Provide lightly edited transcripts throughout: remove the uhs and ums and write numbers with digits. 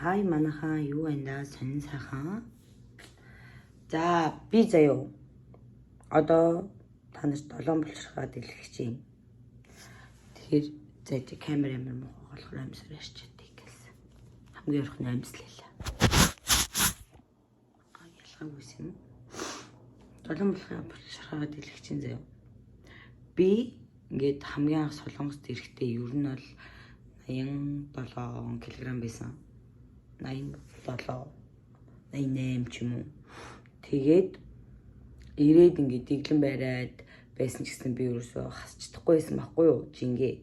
Хай манайхаа, юу байна да, сонин сайхан. За, би заяо. Одоо та нарт долоон булчирхаа дэлгэх чинь. Тэгэхээр за чи камер амар муухай болохоор амьсаар ярьчихдаг гэсэн. Хамгийн ойрхон амьслаа. А, ялгаагүй юм. Долоон булчирхаа дэлгэх чинь заяо. Би ингээд хамгийн анх Солонгост ирэхдээ ер нь бол 87 кг байсан. 87, 88 ч юм уу. Тэгээд ирээд ингээд дэглэн бариад байсан ч гэсэн би ерөөсөө хасч чадахгүй байсан байхгүй юу? Жингээ.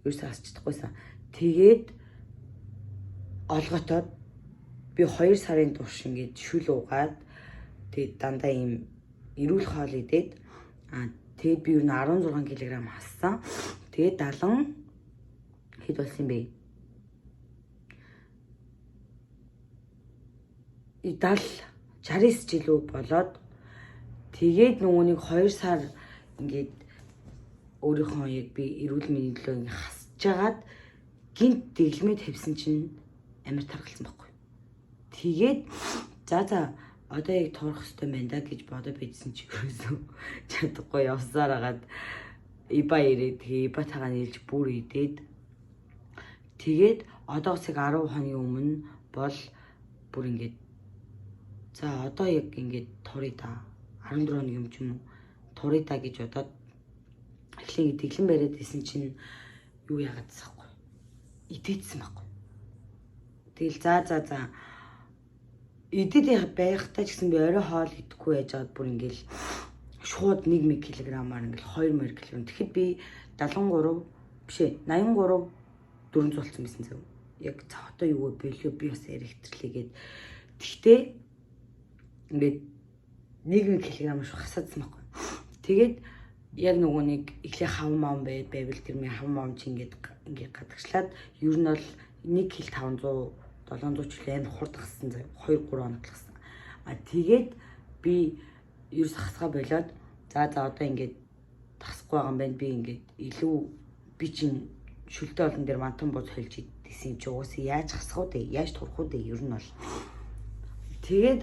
Ерөөсөө хасч чадахгүйсэн. Тэгээд олготоод би 2 сарын турш ингээд шүл уугаад, тэгээд дандаа ийм эрүүл хоол идээд, тэгээд би ер нь 16 кг хассан. Тэгээд 70 хэд болсон юм бэ? 70 69 жилүү болоод, тэгээд нөгөө нэг 2 сар ингээд өөрийнхөө яг би эрүүл мэндийн төлөө ингээд хасж агаад гинт дэглэмээ тавьсан чинь амар таргалсан байхгүй. Тэгээд за одоо яг туурах хэрэгтэй байна да гэж бодоо бичсэн чи ерөөсөө чадахгүй явсаар агаад Иба ирээд, тэгээ Ибатайгаа нийлж бүр идээд, тэгээд одоос яг 10 хоногийн өмнө бол бүр ингээд за одоо яг ингээд турыг да, 14 хоног юм ч юм уу турыг да гэж бодоод эхлэн дэглэн бариад исэн чинь юу яагаадсан байхгүй, идээдсэн байхгүй. Тэгэл за идэд байхдаа ч гэсэн би орой хоол идэхгүй байж байгаад бүр ингээл шууд 1 кг-аар ингээл 2 кг. Тэгэхэд би 73 биш ээ, 83 400 болсон байсан зөв. Яг цаатаа юу вэ бэлээ, би бас ярихтрлээгээд. Тэгтээ ингээд 1 кг шүү хасаадсан байхгүй. Тэгээд яг нөгөө нэг эхлээ хав мам байвал тэр миний хав мам чи ингээд ингээд гадагшлаад ер нь бол 1 кг 500 700 ч амар хурд хассан заяа, 2 3 хоног л хассан. А тэгээд би ерөөс хасгаа болоод за одоо ингээд тасахгүй байгаа юм байна. Би ингээд илүү би чинь шүлтэй олон дээр мантан бууз холж идсэн юм чи угаасаа яаж хасах вэ? Яаж турах вэ? Ер нь бол тэгээд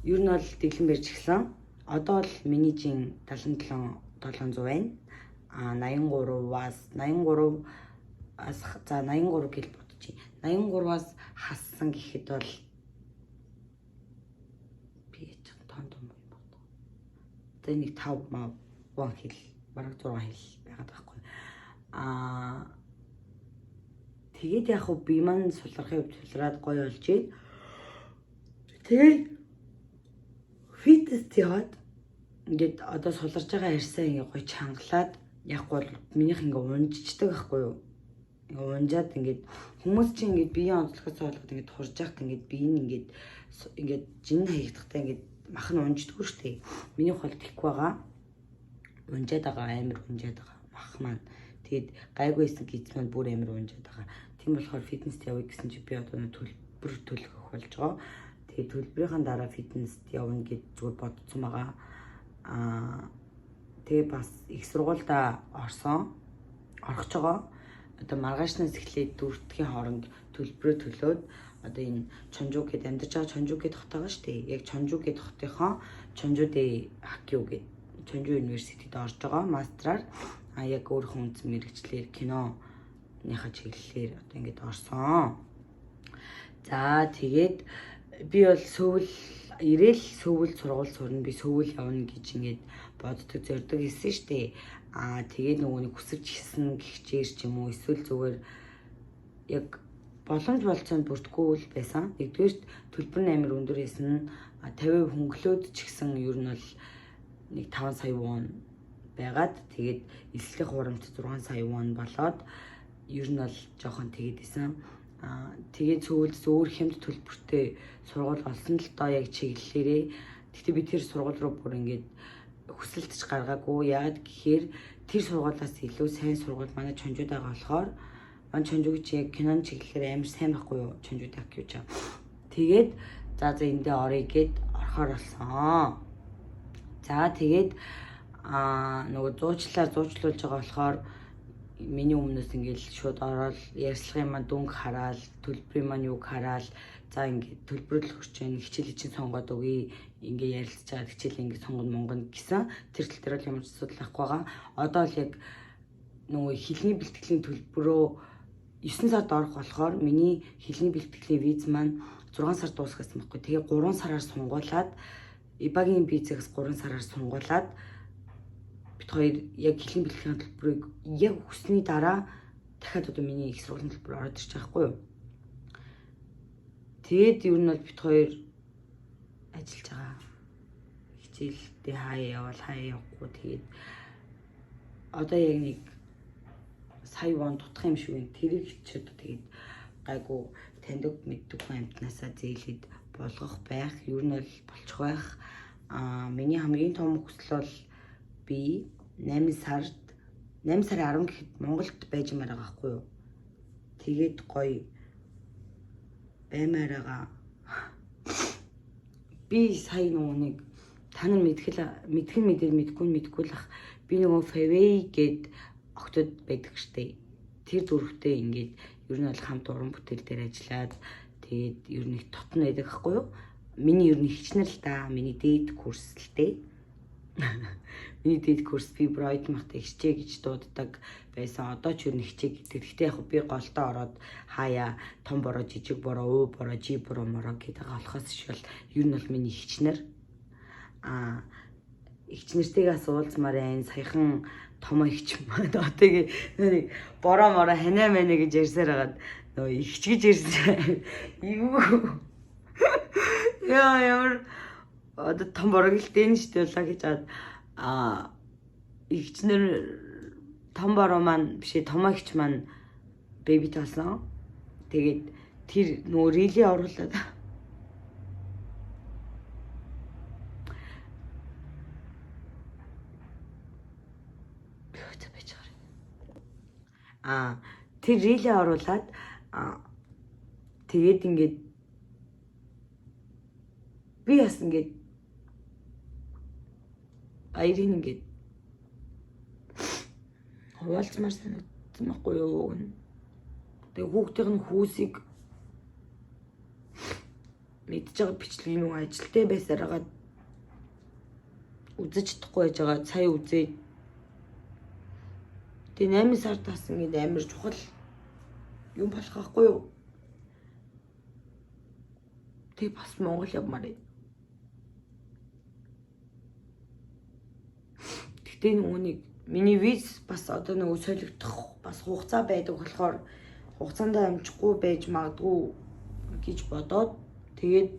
ер нь бол дэглэн барьж гисэн. Одоо бол миний жин 77 700 байна. А 83-аас 83-аас за 83 гэл бодчих. 83-аас хассан гэхэд бол би яж тон том юм байна. За нэг 5 мав хил, бараг 6 хил байгаад байхгүй. Аа тэгээд яг хөө би маань сулрахын хувьд сулраад гоё болж байна. Тэгээд фитнест яваад ингээд одоо суларж байгаа арьсаа ингээд гоё чангалаад яг бол минийх ингээд унжчихдаг байхгүй юу? Ингээд унжаад ингээд хүмүүс чинь ингээд биеийн онцлогоос болгоод ингээд хурж яхад ингээд бие нь ингээд ингээд жин хаягдахтай ингээд мах нь унждаггүй шүү дээ. Минийх бол тэхгүй байгаа. Унжаад байгаа, амар унжаад байгаа мах маань. Тэгээд гайгүй байсан гиз маань бүр амар унжаад байгаа. Тийм болохоор фитнест явъя гэсэн чи би одоо төлбөр төлөх болж байгаа. Тэгээд төлбөрийн дараа фитнест явна гэж зүгээр бодсон байгаа. Аа тэгээ бас их сургуульдаа орсон. Орох ч байгаа. Одоо маргаашнаас эхлээд дөрөвдүгийн хооронд төлбөрөө төлөөд одоо энэ Чонжу гэд амьдарч байгаа Чонжу гэд хот байгаа шүү дээ. Яг Чонжу гэд хотынхоо Чонжудэ Хакю гэд Чонжу университетэд орж байгаа мастраар, а яг өөрийнхөө үндсэн мэргэжлээр киноныхаа чиглэлээр одоо ингэж орсон. За тэгээд би бол Сөүл ирээл Сөүл сургууль сурна, би Сөүл явна гэж ингээд боддог, зорддог хэлсэн шүү дээ. Аа тэгээд нөгөө нэг хүсэж гисэн гихчээр ч юм уу эсвэл зүгээр яг боломж болцоонд бүрдэхгүй л байсан. Нэгдүгээрт төлбөр нь амар өндөр байсан. 50% хөнгөлөөд ч гэсэн ер нь бол нэг 5 сая вон байгаад, тэгээд элслэх хурамч 6 сая вон болоод ер нь бол жоохон тэгээд исэн. Аа тэгээд Сөүлд өөр хямд төлбөртэй сургууль олсон л доо яг чиглэлээрээ. Гэхдээ би тэр сургууль руу бүр ингээд хүсэлтж гаргаагүй. Яагаад гэхээр тэр сургуулиас илүү сайн сургууль манай Чонжууд байгаа болохоор, манай Чонжуг чи яг кинон чиглэлээр амар сайн байхгүй юу? Чонжууд яг юу чам. Тэгээд за эндээ оръё гэд орохоор болсон. За тэгээд нөгөө зуучлаар зуучлуулж байгаа болохоор Миний өмнөөс ингээл шууд ороод ярьцлагын маань дүнг хараал, төлбөрийн маань юг хараал, за ингээд төлбөрөл хөрч जैन хичээлийг чинь сонгоод өгье. Ингээ ярилцж байгаа хичээл ингээ сонгоно монгоно гэсэн тэр тал дээр бол ямар ч асуудал байхгүй байгаа. Одоо л яг нөгөө хэлний бэлтгэлийн төлбөрөө 9 сард орох болохоор миний хэлний бэлтгэлийн виз маань 6 сар дуусах гэсэн байхгүй. Тэгээ 3 сараар сунгуулад Ибагийн визээс 3 сараар сунгуулад бид хоёр яг хэлний бэлтгэлийн төлбөрийг яг өгсөний дараа дахиад одоо миний их сургуулийн төлбөр ороод ирчих байхгүй юу. Тэгээд ер нь бол бид хоёр ажиллаж байгаа. Хичээлдээ хаяа явал хаяа явахгүй тэгээд одоо яг нэг сая вон дутах юм шиг байна. Тэрийг ч одоо тэгээд гайгүй таньдаг мэддэг хүн амтнаасаа зээлээд болгох байх. Ер нь бол болчих байх. Аа миний хамгийн том хүсэл бол би 8 сард 8 сарын 10 гэхэд Монголд байж маар байгаа байхгүй юу. Тэгээд гоё баймаар байгаа. Би сая нөгөө нэг та нар мэдхэл мэдхэн мэдээ мэдгүй мэдгүй л ах би нөгөө Favey гээд октод байдаг штэ. Тэр дөрөвтэй ингээд ер нь бол хамт уран бүтээл дээр ажиллаад тэгээд ер нь их дотн байдаг хгүй юу? Миний ер нь хичнээн л да. Миний дээд курс л дээ. Миний дээд курс би Бройд махта хичээ гэж дууддаг байсан. Одоо ч ер нь хичээ гэдэг. Гэхдээ яг би голдоо ороод хаяа том бороо, жижиг бороо, уу бороо, жи бороо мороо гэдэг болохоос шил ер нь бол миний хичнэр аа эгч нэртэйгээс уулзмаар байна. Саяхан томоо эгч маань одоо тэгээ нэг бороо мороо ханаа мэнэ гэж ярьсаар хагаад нөгөө эгч гэж ярьсан. Юу. Яа ямар одоо том бороо гэлтэй нь шүү дээ лаа гэж хаад аа эгч нэр том бороо маань биш ээ томоо эгч маань бэби таасан. Тэгээд тэр нөгөө рили оруулаад Аа тэр рилээ оруулаад тэгээд ингээд би бас ингээд баярыг ингээд хуваалцмаар санагдсан байхгүй юу. Тэгээ хүүхдийн нь хүүсийг мэдж байгаа бичлэгийг нөгөө ажилтай байсаар хагаад үзэж чадахгүй байж байгаа сая үзээд тэгээ 8 сард бас ингээд амар чухал юм болох байхгүй юу. Тэгээ бас Монгол явмаар байна. Гэтэ нөгөө нэг миний виз бас одоо нөгөө солигдох бас хугацаа байдаг болохоор хугацаанд амжихгүй байж магадгүй гэж бодоод тэгээд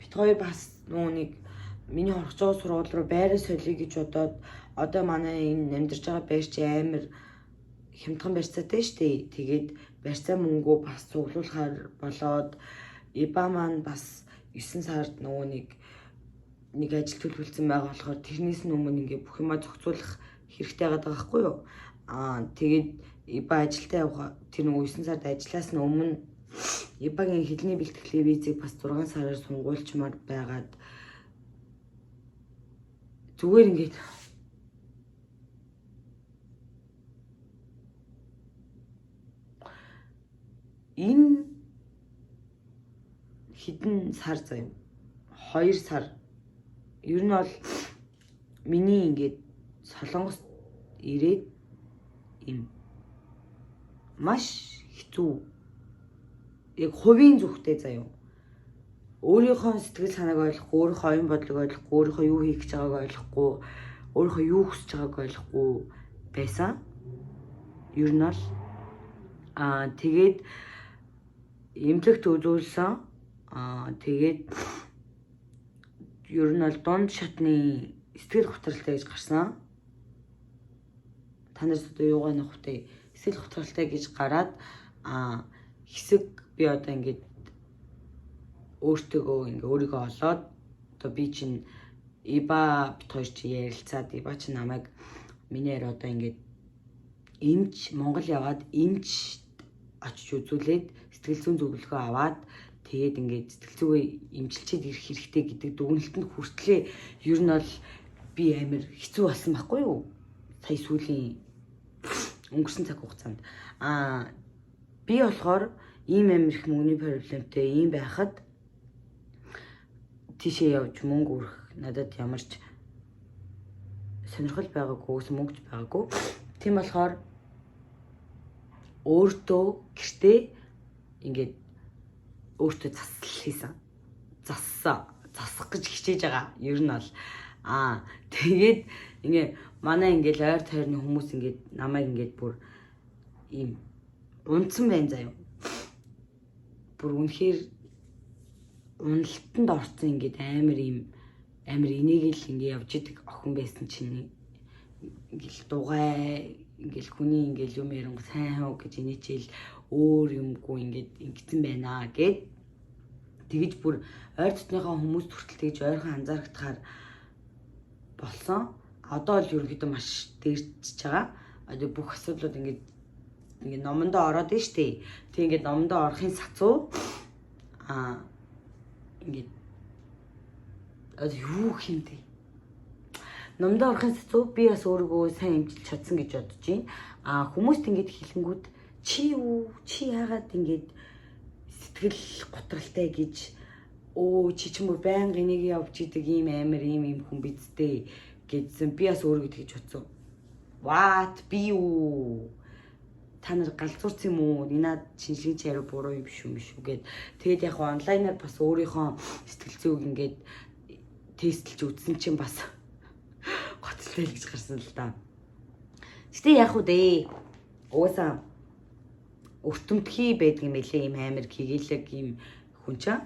бит хоёр бас нөгөө нэг миний хорхож байгаа сургууль руу байраа солиё гэж бодоод одоо манай энэ амьдарч байгаа байр чи амар хямдхан барьцаатай шүү дээ. Тэгээд барьцаа мөнгөө бас цуглуулахаар болоод Иба маань бас 9 сард нөгөө нэг ажил төлөвлөсөн байгаа болохоор тэрнээс нь өмнө ингээ бүх юмаа зохицуулах хэрэгтэй байгаа байхгүй юу? Аа тэгээд Иба ажилдаа явах тэр нөгөө 9 сард ажиллаас нь өмнө Ибагийн хэлний бэлтгэлийн визийг бас 6 сараар сунгуулчмаар байгаад зүгээр ингээд энэ хэдэн сар заяа 2 сар ер нь бол миний ингээд Солонгост ирээд юм маш хэцүү яг хувийн зүгтээ заяа өөрийнхөө сэтгэл санааг ойлгохгүй, өөрийнхөө оюун бодлыг ойлгохгүй, өөрийнхөө юу хийх гэж байгааг ойлгохгүй, өөрийнхөө юу хүсэж байгааг ойлгохгүй байсан. Ер нь бол аа тэгээд эмнэлэгт үзүүлсэн. Аа тэгээд ер нь бол дунд шатны сэтгэл готролтой гэж гарсан. Та нараас одоо юугаа нөх вэ? Сэтгэл готролтой гэж гараад аа хэсэг би одоо ингээд өөртөөгөө ингээ өөрийгөө олоод одоо би чинь Иба бит хоёр чи ярилцаад Иба чи намайг миний яриа одоо ингээд эмч Монгол яваад эмч очиж үзүүлээд сэтгэл зүйн зөвлөгөө аваад тэгээд ингээд сэтгэл зүгээ эмчилчээд ирэх хэрэгтэй гэдэг дүгнэлтэнд хүртлээ ер нь бол би амар хэцүү болсон байхгүй юу? Сая сүүлийн Өнгөрсөн цаг хугацаанд. Би болохоор ийм амар их мөнгөний проблемтэй ийм байхад тийшээ явж мөнгө үрэх надад ямар ч сонирхол байгаагүй, мөнгөч байгаагүй. Тийм болохоор өөртөө гэртээ ингээд өөртөө засал хийсэн. Зассан. Засах гэж хичээж байгаа. Ер нь бол тэгээд ингээ манай ингээл ойр тойрны хүмүүс ингээд намайг ингээд бүр ийм унтсан байна заяа. Бүр үнэхээр уналтанд орсон, ингээд амар ийм амар энийг л ингээ явж идэг охин байсан чинь ингээл дугай, ингээл хүний ингээл юм ярингу сайн хөө гэж инээчээл өөр юмгүй ингээд ингэсэн байна гэд тэгэж бүр ойр дотныхоо хүмүүс хүртэл тэгж ойрхон анзаарахтахаар болсон. Одоо л ерөнхийдөө маш дээрчж байгаа. Одоо бүх асуудлууд ингээд ингээд номондоо ороод нь штэ. Тэг ингээд номондоо орохын сацуу ингээд одоо юу хийм бэ? Номдоо орохын сацуу би бас өөрийгөө сайн эмчилж чадсан гэж бодож байна. Хүмүүст ингээд хэлэнгүүд чи юу, чи яагаад ингээд сэтгэл готралтай гэж, өө чи ч юм уу байнга энийг явж идэг ийм амар ийм ийм хүн бидтэй гэдсэн. Би бас өөрийгөө тэгж бодсон. What, би юу? Та нар галзуурсан юм уу? Энэ шинжилгээний чи яриа буруу юм биш юм биш үү гэд. Тэгээд яг онлайнаар бас өөрийнхөө сэтгэл зүйг ингээд тестлж үзсэн чинь бас гоцлоо л гэж гарсан л да. Гэтэ яг уу дээ. Угаасаа өртөмтгий байдаг юм лээ, ийм амар кэгээлэг ийм хүн чинь.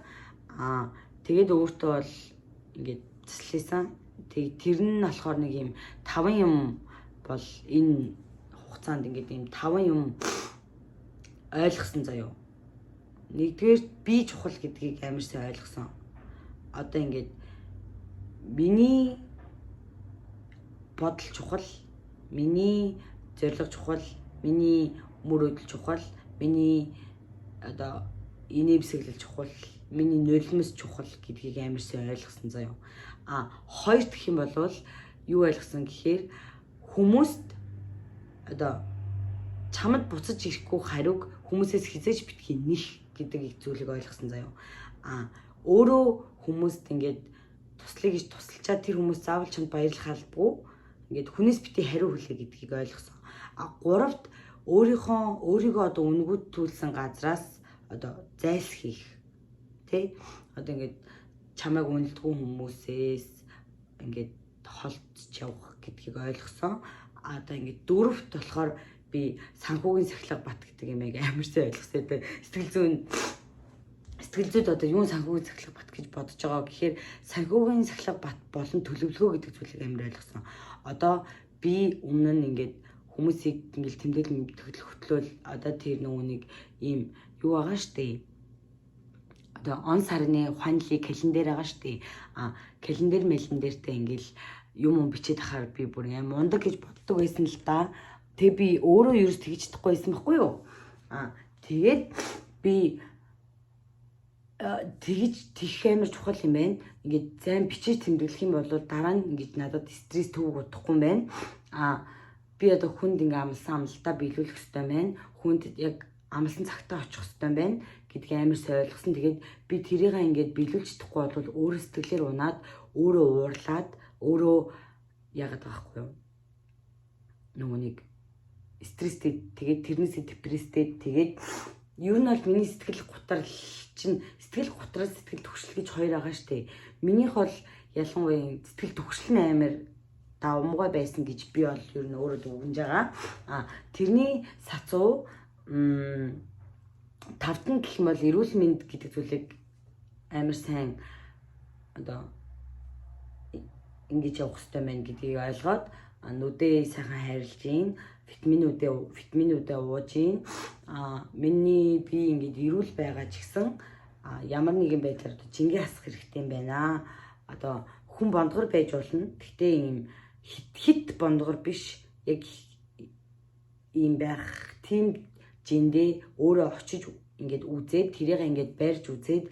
Тэгээд өөртөө бол ингээд засласан. Тэг тэр нь болохоор нэг ийм таван юм бол энэ хугацаанд ингээд ийм таван юм ойлгосон заяо. Нэгдүгээр, би чухал гэдгийг амар сайн ойлгосон. Одоо ингээд миний бодол чухал, миний зорилго чухал, миний мөрөөдөл чухал, миний одоо инээмсэглэл чухал, миний нулимс чухал гэдгийг амар сайн ойлгосон заяо. Хоёр гэх юм бол юу ойлгосон гэхээр хүмүүст одоо чамд буцаж ирэхгүй хариуг хүмүүсээс хизээж битгий нэх гэдэг зүйлийг ойлгосон заяо. Өөрөө хүмүүст ингээд туслая гэж тусалчаад тэр хүмүүс заавал чамд баярлах албагүй, ингээд хүнээс битгий хариу хүлээ гэдгийг ойлгосон. Гуравт, өөрийнхөө өөрийгөө одоо үнгүүдтүүлсэн газраас одоо зайлсхийх, тий, одоо ингээд чамайг үнэлдэггүй хүмүүсээс ингээд холдож явах гэдгийг ойлгосон. Одоо ингээд дөрөвт болохоор би санхүүгийн сахилга бат гэдэг юм яг амар сайн ойлгосон. Тэгээ сэтгэл зүйд одоо юун санхүүгийн сахилга бат гэж бодож байгаа гэхээр санхүүгийн сахилга бат болон төлөвлөгөө гэдэг зүйлийг амар ойлгосон. Одоо би өмнө нь ингээд хүмүүсийг ингээл тэмдэглэл хөтлөл хөтлөөл одоо тэр нөгөө нэг ийм юу байгаа штэ. Одоо он сарны хуанли календар байгаа штэ. Календар мэлендэртэй ингээл юм юм бичээд ахаар би бүр аим мундаг гэж боддог байсан л да. Тэг би өөрөө ерөөс тэгж чадахгүй байсан байхгүй юу? Тэгээд би тэгж тэгэх амар чухал юм байна. Ингээд зайн бичиж тэмдэглэх юм бол дараа нь ингээд надад стресс төвөг удахгүй юм байна. Би одоо хүнд ингээ амлсан амлалтаа биелүүлэх хэрэгтэй байна. Хүнд яг амлсан цагтаа очих хэрэгтэй байна гэдгийг амар сайн ойлгосон. Тэгээд би тэрийг ингээд биелүүлж чадахгүй бол өөрөө сэтгэлээр унаад, өөрөө уурлаад, өөрөө яагаад байгаа байхгүй юу? Нөгөө нэг стресстэй, тэгээд тэрнээсээ депресстэй, тэгээд ер нь бол миний сэтгэл гутрал чинь сэтгэл гутрал, сэтгэл түгшил гэж хоёр байгаа штэ. Минийх бол ялангуяа сэтгэл түгшил нь амар давмгай байсан гэж би бол ер нь өөрөө дүгнж байгаа. Тэрний сацуу тавтан гэх юм бол эрүүл мэнд гэдэг зүйлийг амар сайн одоо ингэж явах хэрэгтэй байна гэдгийг ойлгоод нүдээ сайхан хайрлаж гин, витаминүүдээ ууж гин. Миний би ингэж эрүүл байгаа ч гэсэн ямар нэгэн байдлаар одоо жингээ хасах хэрэгтэй юм байна. Одоо хүн бондгор байж болно. Гэхдээ ийм хит хит бондгор биш. Яг ийм байх тийм жиндээ өөрөө очиж ингээд үзээд, тэрийг ингээд барьж үзээд,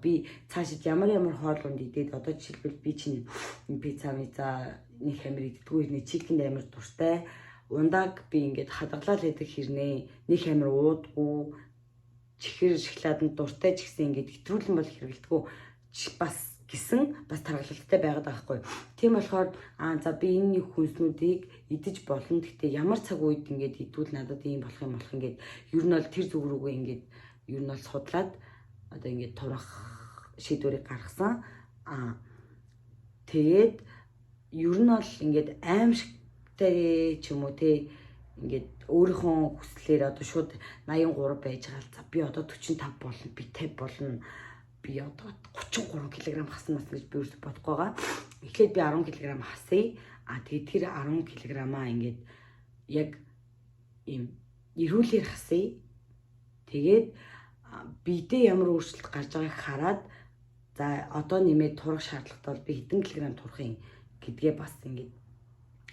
би цаашид ямар ямар хоол унд идээд, одоо жишээлбэл би чинь пицца мица нэг амар иддэггүй, нэг chicken амар дуртай. Ундааг би ингээд хадгалаад идэх хэрнээ нэг амар уудгүй чихэр шоколаданд дуртай ч гэсэн ингээд хэтрүүлэн бол хэрэглэдэггүй бас гисэн бас таргалалттай байгаад байгаа хгүй. Тийм болохоор за би энэ хүнснүүдийг идэж болно. Гэхдээ ямар цаг үед ингээд идвэл надад ийм болох юм болох ингээд ер нь бол тэр зүг рүүгээ ингээд ер нь бол судлаад одоо ингээд турах шийдвэрийг гаргасан. Тэгээд ер нь бол ингээд аимшигтай ч юм уу те ингээд өөрийнхөө хүслээр одоо шууд 83 байж байгаа л за би одоо 45 болно, би 50 болно, би одоо 33 кг хасна бас гэж би өөрсдөө бодохгүй байгаа. Эхлээд би 10 кг хасъя. Тэгээд тэр 10 кг-аа ингээд яг ийм эрүүлэр хасъя. Тэгээд биедээ ямар өөрчлөлт гарч байгааг хараад за одоо нэмээд турах шаардлагатай бол би хэдэн килограмм турах юм гэдгээ бас ингээд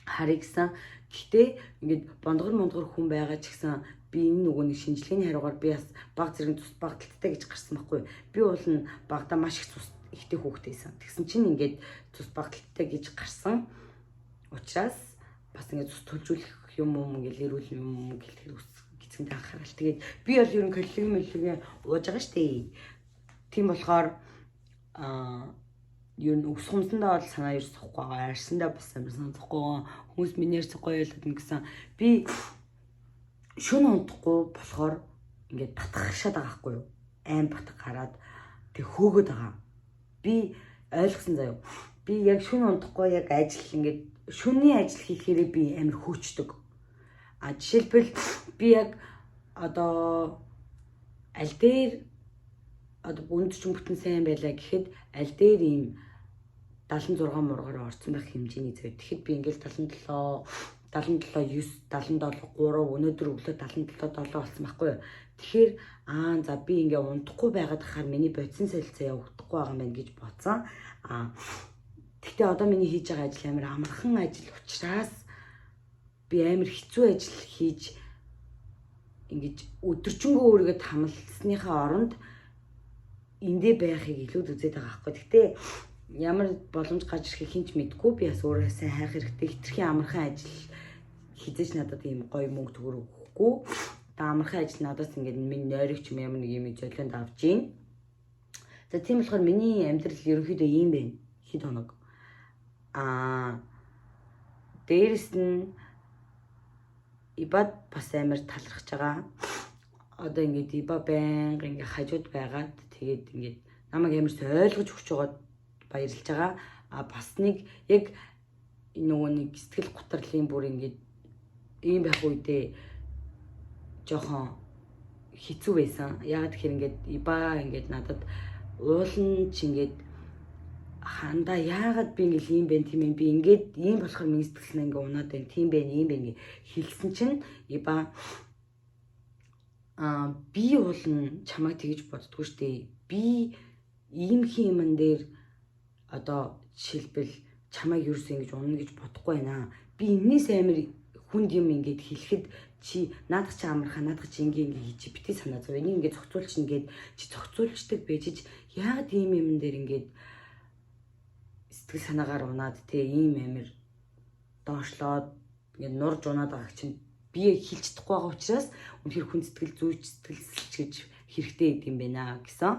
харъя гэсэн. Гэхдээ ингээд бондгор мондгор хүн байгаа ч гэсэн би энэ нөгөө нэг шинжилгээний хариугаар би бас баг зэрэг цус багталттай гэж гарсан байхгүй. Би бол нь багада маш их цус ихтэй хүүхдээ байсан. Тэгсэн чинь ингээд цус багталттай гэж гарсан учраас бас ингээд цус төлжүүлэх юм юм ингээд эрүүл юм гэлтэхэр ус гизгэнд анхаарал. Тэгээд би бол ер нь коллеги мөллөг ууж байгаа шүү дээ. Тийм болохоор ер нь өс хумсандаа бол санаа ерөөс сухгүй байгаа. Арьсандаа бас амар санаа сухгүй байгаа. Хүмүүс миний арьс гоё байлаад ингэсэн. Би шөнө унтахгүй болохоор ингээд батгахшаад байгаа байхгүй юу? Аим батг гараад тэг хөөгөөд байгаа. Би ойлгосон заяа. Би яг шөнө унтахгүй яг ажил ингээд шөнийн ажил хийхээрээ би амар хөөчдөг. А жишээлбэл би яг одоо аль дээр одоо өндөр бүтэн сайн байлаа гэхэд аль дээр ийм 76 мургаар орцсон байх хэмжээний зав. Тэгэхэд би ингээл 77 77 9 77 3 өнөөдөр өглөө 77 7 болсон байхгүй юу. Тэгэхээр за би ингээ унтахгүй байгаад хахаар миний бодисын солилцоо явагдахгүй байгаа юм байна гэж бодсон. Гэхдээ одоо миний хийж байгаа ажил амар амархан ажил учраас би амар хэцүү ажил хийж ингэж өдөржингөө өөрийгөө тамлсныхаа оронд эндээ байхыг илүү үзээд байгаа байхгүй. Гэхдээ ямар боломж гарч ирэхийг хэн ч мэдэхгүй, би бас өөрөө сайн хайх хэрэгтэй. Хитрхи амархан ажил хизээж надад ийм гоё мөнгө төгрөг өгөхгүй. Та амархан ажил надаас ингээд миний нойрог ч юм ямар нэг юм золионд авч гин. За тийм болохоор миний амьдрал ерөнхийдөө ийм байна. Хэд хоног. Дээрэс нь Ибад бас амар талархаж байгаа. Одоо ингээд Иба байнга ингээд хажууд байгаад тэгээд ингээд намайг амар ойлгож өгч байгаад баярлж байгаа. Бас нэг яг нөгөө нэг сэтгэл гутралын бүр ингээд ийм байх үедээ жоохон хэцүү байсан. Яагаад тэгэхээр ингээд Иба ингээд надад уулын ч ингээд хандаа яагаад би ингээд ийм бэ тийм ээ би ингээд ийм болохоор миний сэтгэл нь ингээд унаад байна тийм бэ ийм бэ гэж хэлсэн чинь Иба би уулын чамайг тэгж боддгоо штэ. Би ийм юмн дээр одоо жишээлбэл чамайг ерөөсөө ингэж унана гэж бодохгүй байна. Би энэс амар хүнд юм ингээд хэлэхэд чи наадах чи амархаа наадах чи ингээ ингээ хийж бити санаа зов. Энийг ингээ зохицуулчихна гээд чи зохицуулчдаг байж яагаад ийм юм дээр ингээд сэтгэл санаагаар унаад те ийм амар доошлоод ингээд нурж унаад байгааг чинь би хэлж чадахгүй байгаа учраас үнэхээр хүн сэтгэл зүйч сэтгэлсэлч гэж хэрэгтэй гэдэг юм байна гэсэн.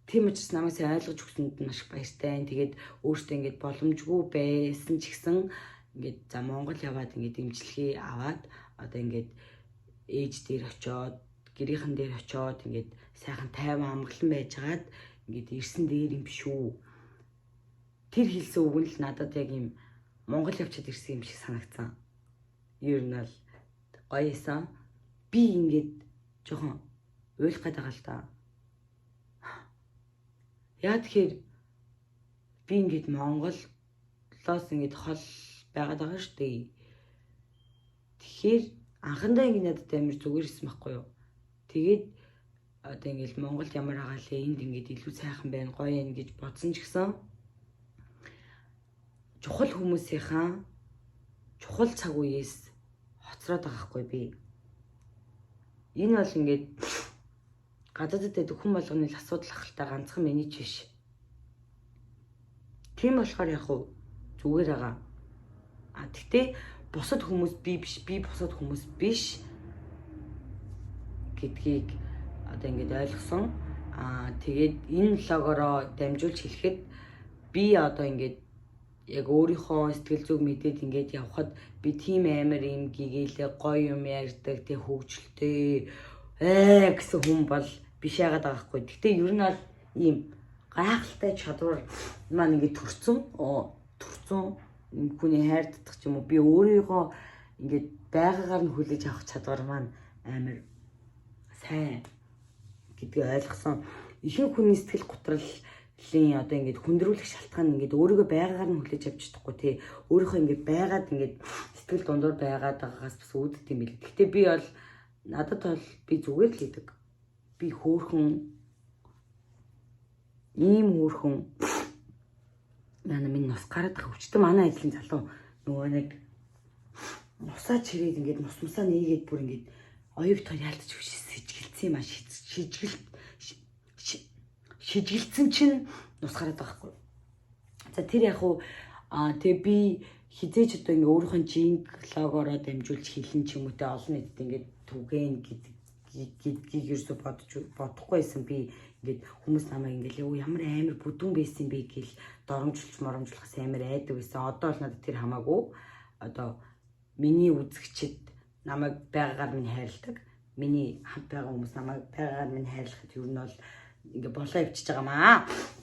Тийм учраас намайг сайн ойлгож өгсөнд маш их баяртай. Тэгээд өөртөө ингээд боломжгүй байсан ч гэсэн ингээд за Монгол яваад ингээд дэмжлэгээ аваад одоо ингээд ээж дээр очиод гэрийнхэн дээр очиод ингээд сайхан тайван амгалан байжгаад ингээд ирсэн дээр юм шүү. Тэр хэлсэн үг нь л надад яг юм Монгол явчаад ирсэн юм шиг санагдсан. Ер нь бол гоё исэн. Би ингээд жоохон уйлах гээд байгаа л та. Яа тэгэхээр би ингээд Монголоос ингээд хол байгаад байгаа шүү дээ. Тэгэхээр анхандаа ингээд надад амар зүгээр исэн байхгүй юу. Тэгээд одоо ингээд Монголд ямар байгаа лээ энд ингээд илүү сайхан байна, гоё юм гэж бодсон ч гэсэн чухал хүмүүсийнхаа чухал цаг үеэс хоцроод байгаа хгүй би. Энэ бол ингээд гадаадд байдаг хүн болгоны л асуудал ахaltaа ганцхан миний ч биш. Тийм болохоор яг уу зүгээр байгаа. А тэгтээ бусад хүмүүс би биш, би бусад хүмүүс биш гэдгийг одоо ингээд ойлгосон. Аа, тэгээд энэ vlog-ороо дамжуулж хэлэхэд би одоо ингээд яг өөрийнхөө сэтгэл зүг мэдээд ингээд явхад би тийм амар юм гэгээлээ, гоё юм ярьдаг, тэг хөгжилтэй гэсэн хүн бол биш яагаад байгаа хгүй. Гэтэ ер нь бол ийм гайхалтай чадвар маань ингээд төрцөн төрцөн хүний хайр татах ч юм уу, би өөрийгөө ингээд байгаагаар нь хүлээж авах чадвар маань амар сайн гэдгийг ойлгосон. Ихэнх хүний сэтгэл гутралын одоо ингээд хүндрүүлэх шалтгаан ингээд өөрийгөө байгаагаар нь хүлээж авч чадахгүй, тий. Өөрийнхөө ингээд байгаад ингээд сэтгэл дундуур байгаад байгаагаас бас үүддэг юм билээ. Гэхдээ би бол надад бол би зүгээр л хийдэг. Би хөөхөн, ийм хөөхөн манай минь нус гараад байгаа өвчтөн манай ажлын залуу нөгөө нэг нусаа чирээд ингээд нус мусаа нээгээд бүр ингээд оюутгаар яалтч шижгэлцсэн юм а, шижгэлцэн чинь нус гараад байгаа хгүй. За, тэр яг уу тэгээ би хизээж одоо ингээ өөрийнхөө жинг логороо дамжуулж хэлэн ч юм уу те, олон нийтэд ингээд түгээн гэдгийг ерөөсө бодож бодохгүй байсан. Би ингээд хүмүүс намайг ингээд юу ямар амар бүдүүн байсан бэ гэл доромжлж моромжлохос амар айдаг байсан. Одоо бол надад тэр хамаагүй. Одоо миний үзэгчид намайг байгаагаар минь хайрладаг. Миний хамт байгаа хүмүүс намайг байгаагаар минь хайрлахад ер нь бол ингээ болоо ивчиж байгаа маа.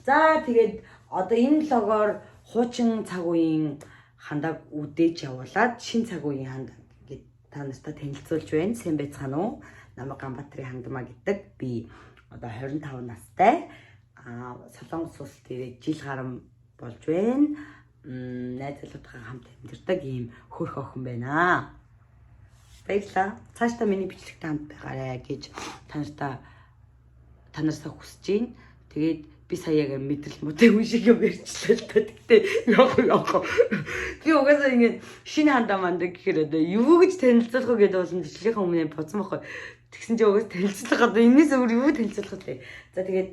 За, тэгээд одоо энэ vlog-оор хуучин цаг үеийн хандааг үдээж явуулаад шин цаг үеийн хандаг ингээд та нартай танилцуулж байна. Сайн байцгаана уу? Намайг Ганбаатарын хандмаа гэдэг. Би одоо 25 настай. Аа, Солонгос улс дээрээ жил гарам болж байна. Найз залуутайгаа хамт амьдардаг ийм хөрх охин байна. Баярлалаа. Цаашдаа миний бичлэгтэй хамт байгаарай гэж та наርስаа хүсэж байна. Тэгээд би сая яг мэдрэл муутай хүн шиг юм ярьчлаа л та. Гэтэ яг яг би угаасаа ингээд шинэ хандаа манда гэхээр одоо юу гэж танилцуулах вэ гэдэг болсон бичлэгийн өмнө бодсон байхгүй. Тэгсэн чинь угаас танилцуулах одоо энэс өөр юу танилцуулах вэ? За, тэгээд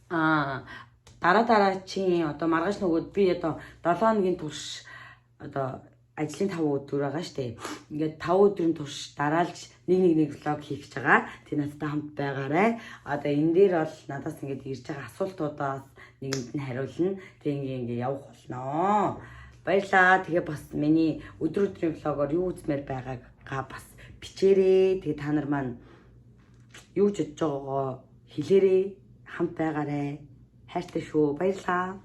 дараа дараачийн одоо маргааш нөгөөд би одоо 7 хоногийн турш одоо ажлын 5 өдөр байгаа штэ. Ингээд 5 өдрийн турш дараалж нэг нэг нэг vlog хийх гэж байгаа. Тэг надтай хамт байгаарай. Одоо энэ дээр бол надаас ингээд ирж байгаа асуултуудаас нэгэнд нь хариулна. Тэг ингээ ингээ явах болноо. Баярлаа. Тэгээ бас миний өдөр өдрийн vlog-оор юу үзмээр байгаагаа бас бичээрэй. Тэгээ та нар маань юу ч бодож байгаагаа хэлээрэй. Хамт байгаарай. Хайртай шүү. Баярлаа.